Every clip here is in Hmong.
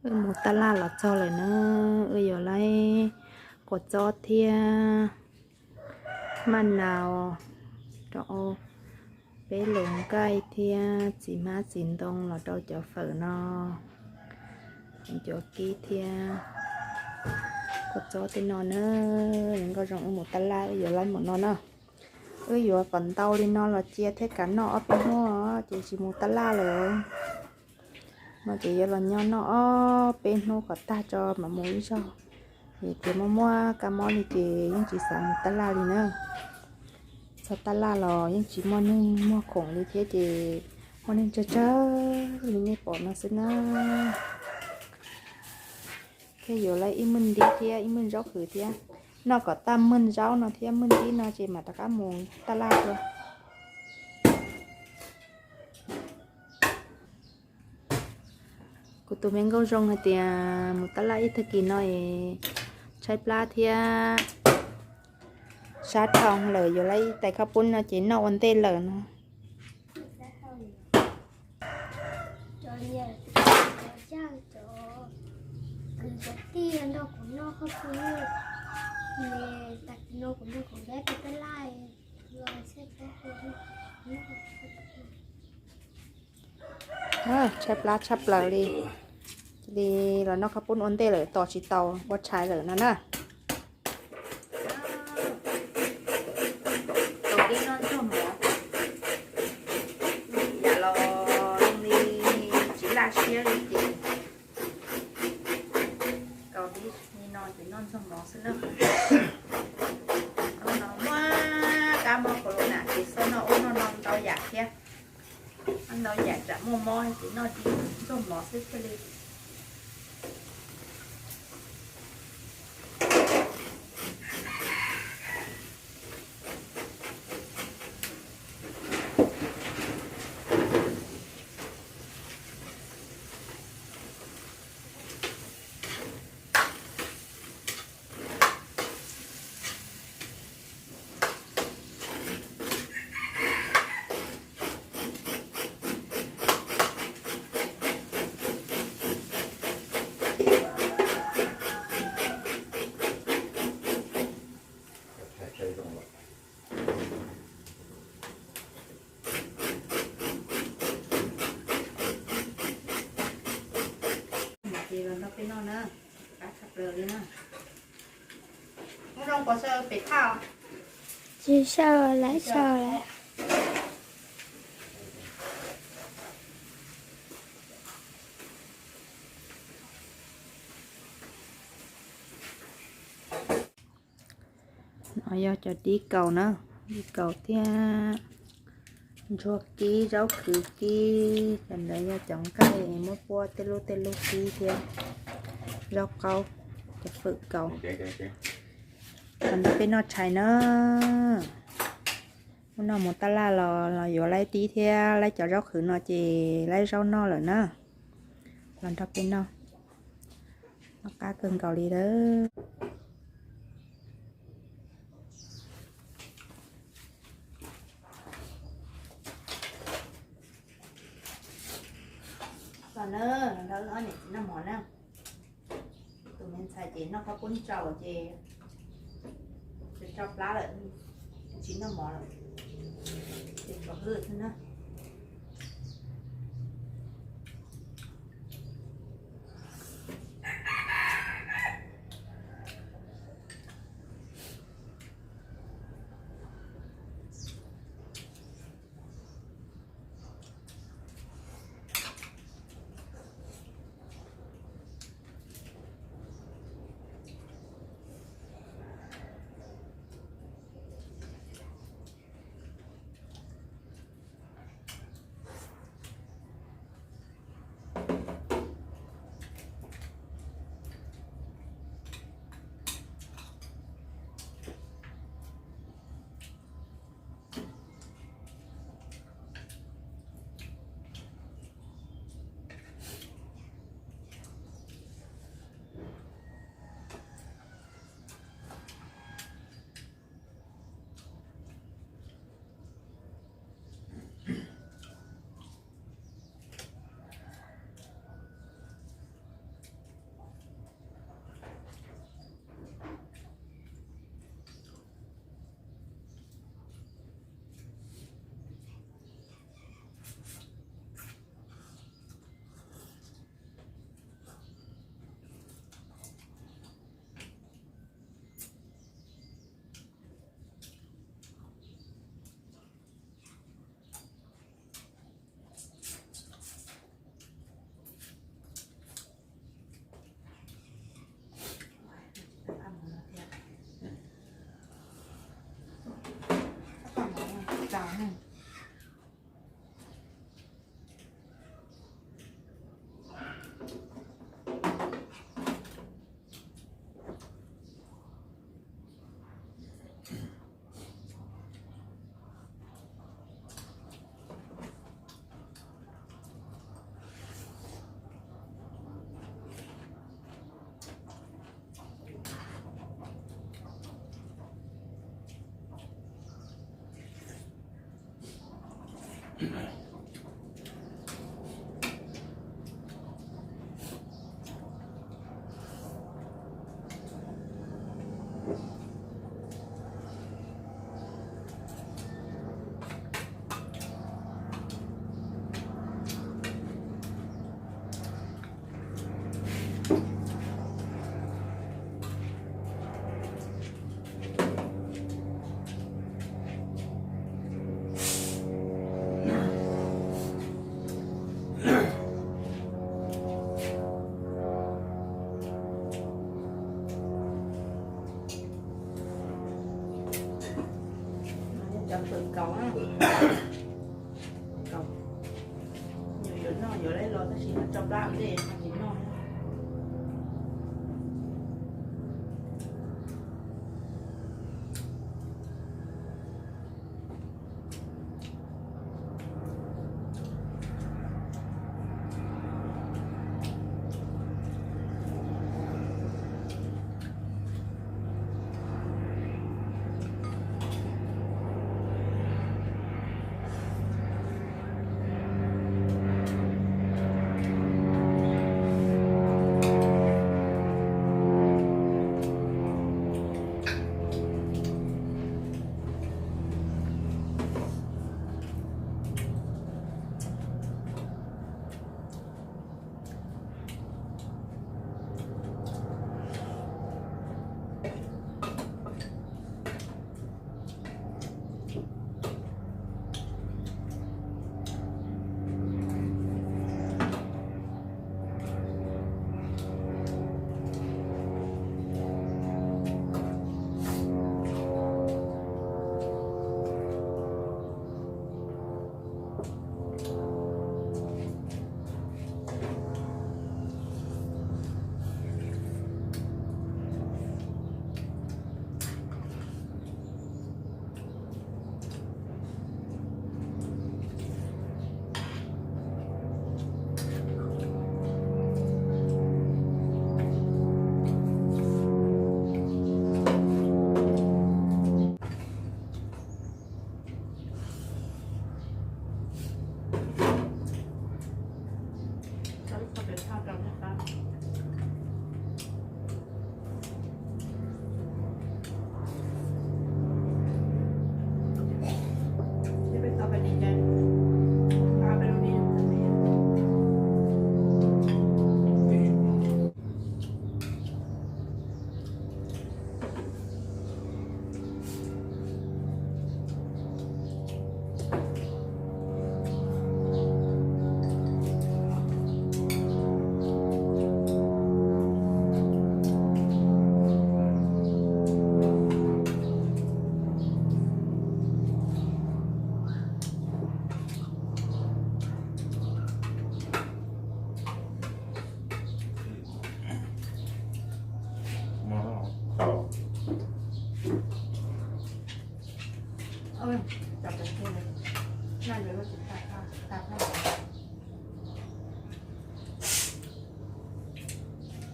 Wb mus taj laj los txog lawm na, wb yuav laib kua txob thiab maj nau rau peb lus nkaij thiab txiv hmab txiv ntoo los rau cov fawm no, cov kib thiab kua txob tej no na. Nkauj Zoo wb mus taj laj wb yuav laib mus no na. Wb yuav kom ntau li no los cia thiab kav noj ob peb hnub ces tsis mus taj laj lawm. No ces yuav los nyob noj ob peb hnub kom tag tso mam mus ib zaug. Vim tias muaj muaj kab mob li ces yeej tsis xav mus taj laj li na. Txog taj laj los yeej tsis muaj neeg muag khoom li thiab ces muaj neeg tsawg tsawg li nej pom no xwb na. Thiab yuav laib ib mwj ntib thiab ib mwj zaub hwm thiab. Noj kom tag mwj zaub no thiab mwj ntib no ces mam rov qab mus taj laj dua. Kuv tus me Nkauj Zoo hais tias mus taj laj ib tag kis no es tshaib plab thiab sab dhau lawm, yuav laib ib tais khab pub no ces noj ua ntej lawm no. Tshaib plab tshaj plaws li, li los noj khab pub ua ntej lawm tos tsis tau ua tshais lawm no na. Kaus dib noj ntxuag mov, yam los li tsis laj siab li ces kaus dib li no ces noj ntxuag mov xwb na. Muaj kab mob corona ces xav noj ub noj no ntau yam thiab. Ntau yam tsam muaj mob ces noj dib ntxuag mov xwb thiaj li. Ces los nrog peb noj na, qab tshaj plaws li na. Nkauj Zoo puas saw pem thaj? Tsis saw, lawv saw lawm. No yog cov dib kaus na, dib kaus thiab ntsuag kib, zaub khwv kib, cov ntawd yog cov nqaij muab puab tej lub tej lub kib thiab zaub qaub, cov fawm kaus. Los nrog peb noj tshais na. Hnub no mus taj laj los los yuav laib dib thiab laib cov zaub khwv no ces laib zaub noj lawm na. Los nrog peb noj, noj qab kawg nkaus li lawm. Los na, nrog wb ob niam txiv noj mov na. Tus me ntxhais ces noj qhob pub ntsaum ces tso plab lawm, tsis noj mov lawm, ces tshuav wb xwb na. Cov fawm kaus na, kaus, yuav noj yuav los tab sis no tso plab ua ntej ho tsis noj.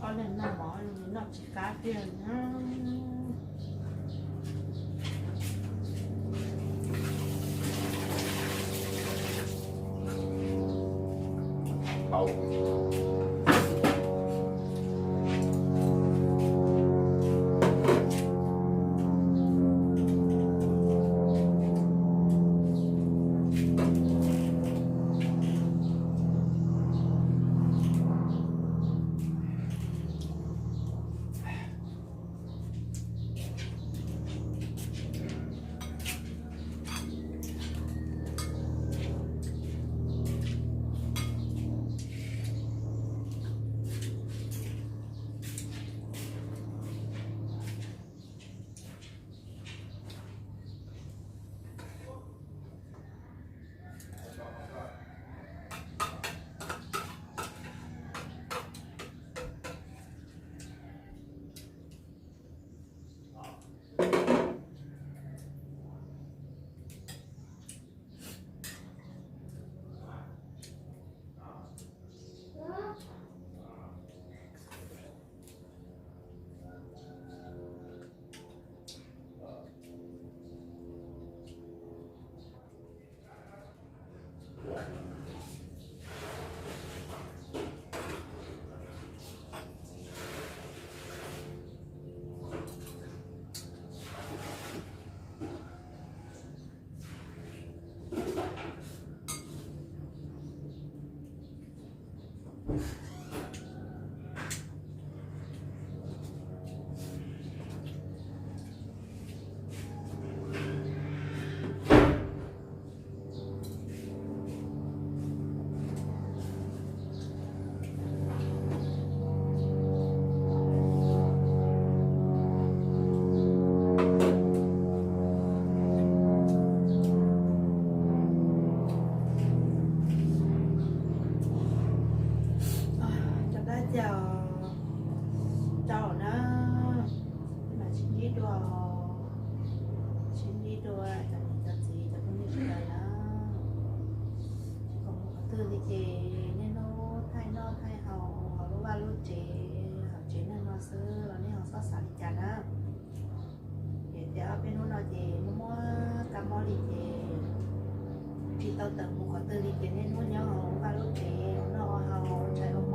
Ob leeg noj mov noj tsis qab tiag na. Rau na, peb mam sib ntsib dua, sib ntsib dua cov niam cov txiv cov phooj ywg sawv daws na. Tsis pom mus qhov twg li ces niaj hnub thaij noj thaij haus hauv lub vaj lub tsev, hauv tsev neeg no xwb los nej ho txhob xav li cas na. Ces tias ob peb hnub no ces muaj muaj kab mob li ces tsis tau tawm mus qhov twg li ces niaj hnub nyob hauv lub vaj lub tsev noj haus ntshai ua